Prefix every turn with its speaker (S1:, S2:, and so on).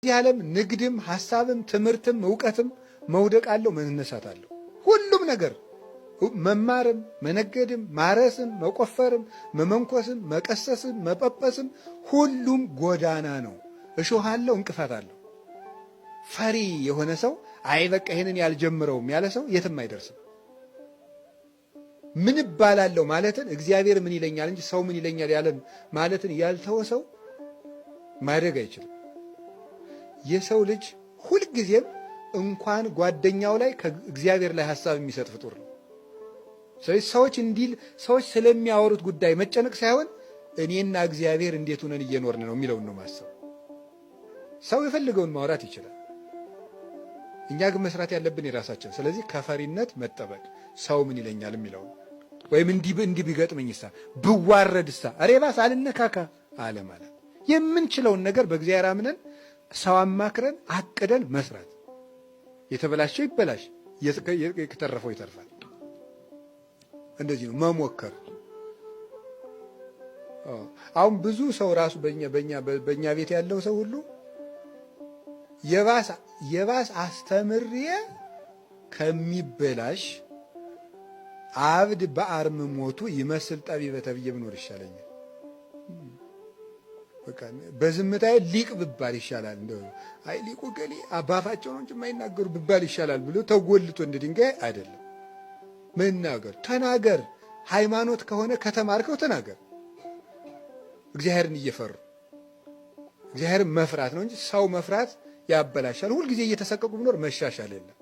S1: በዚህ ዓለም ንግድም ሐሳብም ትምህርትም እውቀትም መውደቅ አለው፣ መነሳት አለው። ሁሉም ነገር መማርም መነገድም ማረስም መቆፈርም መመንኮስም መቀሰስም መጳጳስም ሁሉም ጎዳና ነው። እሾህ አለው፣ እንቅፋት አለው። ፈሪ የሆነ ሰው አይ በቃ ይሄንን ያልጀምረውም ያለ ሰው የትም አይደርስም። ምን እባላለሁ ማለትን እግዚአብሔር ምን ይለኛል እንጂ ሰው ምን ይለኛል ያለን ማለትን ያልተወ ሰው ማደግ አይችልም። የሰው ልጅ ሁልጊዜም እንኳን ጓደኛው ላይ ከእግዚአብሔር ላይ ሐሳብ የሚሰጥ ፍጡር ነው። ስለዚህ ሰዎች እንዲል ሰዎች ስለሚያወሩት ጉዳይ መጨነቅ ሳይሆን እኔና እግዚአብሔር እንዴት ሆነን እየኖርን ነው የሚለውን ነው ማሰብ። ሰው የፈለገውን ማውራት ይችላል። እኛ ግን መስራት ያለብን የራሳችን። ስለዚህ ከፈሪነት መጠበቅ፣ ሰው ምን ይለኛል የሚለው ወይም እንዲህ እንዲህ ቢገጥመኝሳ ብዋረድሳ ሬባስ አልነካካ አለ ማለት የምንችለውን ነገር በእግዚአብሔር አምነን ሰው አማክረን አቅደን መስራት። የተበላሸው ይበላሽ፣ የተረፈው ይተርፋል። እንደዚህ ነው መሞከር። አሁን ብዙ ሰው ራሱ በኛ ቤት ያለው ሰው ሁሉ የባስ አስተምሬ ከሚበላሽ አብድ በአርምሞቱ ይመስል ጠቢበ ተብዬ ብኖር ይሻለኛል። በቃ በዝምታዬ ሊቅ ብባል ይሻላል። እንደው አይ ሊቁ ገሌ አባፋቸው ነው እንጂ የማይናገሩ ብባል ይሻላል ብሎ ተጎልቶ እንደ ድንጋይ አይደለም መናገር። ተናገር። ሃይማኖት ከሆነ ከተማርከው ተናገር። እግዚአብሔርን እየፈሩ እግዚአብሔርን መፍራት ነው እንጂ ሰው መፍራት ያበላሻል። ሁልጊዜ እየተሰቀቁ ብኖር መሻሻል የለም።